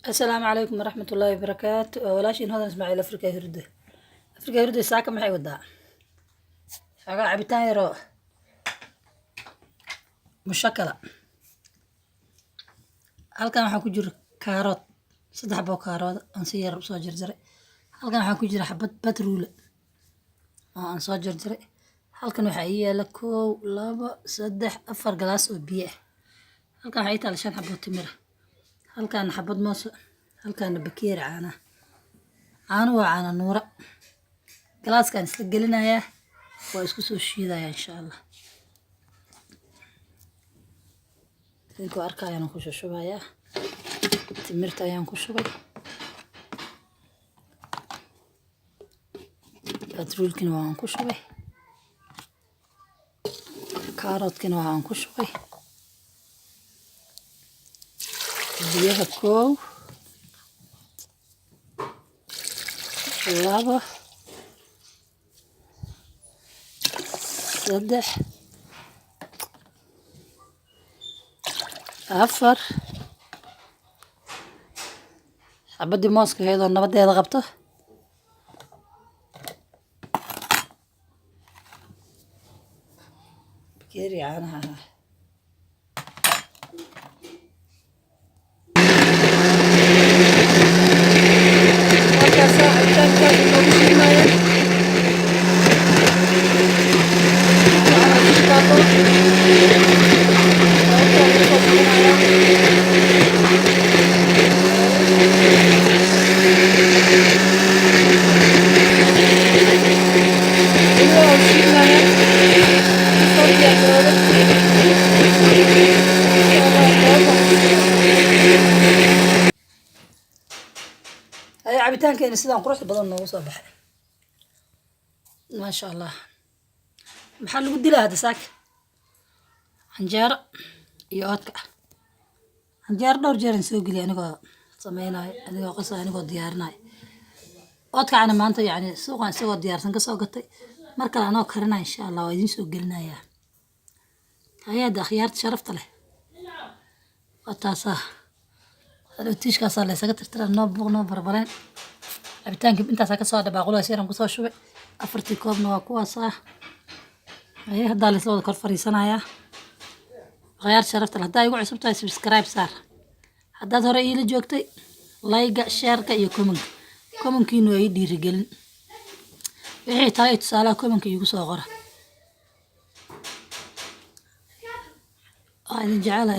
Asalaamu calaykum waraxmat ullaahi wabarakaatu. Waa walaashiin Hodan Ismaaciil, Afrika Hurdo. Afrika Hurdo saaka maxay wadaa? Xoogaa cabitaan yaroo mushakala. Halkan waxaa ku jira kaarood, saddex xabo kaarood aan si yar usoo jarjaray. Halkan waxaa ku jira xabad batruule oo aan soo jarjaray. Halkan waxaa ii yaala kow, labo, saddex, afar galaas oo biyo ah. Halkan waxaa ii taala shan xabo timir ah, halkaana xabad moos, halkaana bakeeri caanaha. Caanuhu waa caano Nuura. Galaaskaan isla gelinayaa, waa isku soo shiidayaa insha Allah. Idinkoo arkayaan ku shushubayaa. Timirta ayaan ku shubay, batruulkina waan ku shubay, kaaroodkina waan ku shubay, biyaha kow, labo, saddex, afar, xabadii mooska iyadoo nabadeeda qabto. Bakeeri caanaha ah. Markaasaa cabitaankaas loogu shiimayo. Ay, cabitaankeena sidaan quruxda badan noogu soo baxay, maasha Allah. Maxaa lagu dilaa hadda saaka? Canjeero iyo oodka. Canjeero dhowr jeer aan soo geliyay, anigoo sameynayo, anigoo qasayo, anigoo diyaarinayo. Oodkacana maanta yacni suuqan isagoo diyaarsan ka soo gatay. Mar kale anoo karinaya insha Allah waa idiin soo gelinayaa. Hay-adda akhyaarta sharafta leh, waa taasaa. Tiishkaasaa la isaga tirtira, noo buuq, noo barbareen. Cabitaanka intaasaa kasoo hadha, baaqulahaas yaran kusoo shubay. Afartii koobna waa kuwaasaa. Haye, haddaa la isla wada kor fariisanayaa. Akhyaarta sharafta leh, haddaa igu cusub tahay, subscribe saar. Haddaad hore iila joogtay, like-ga, share-ka iyo comment-ka. Comment-kiinu waa ii dhiirigelin. Wixii tahay tusaalaha comment-ka iigu soo qora. Waa idin jecelahay.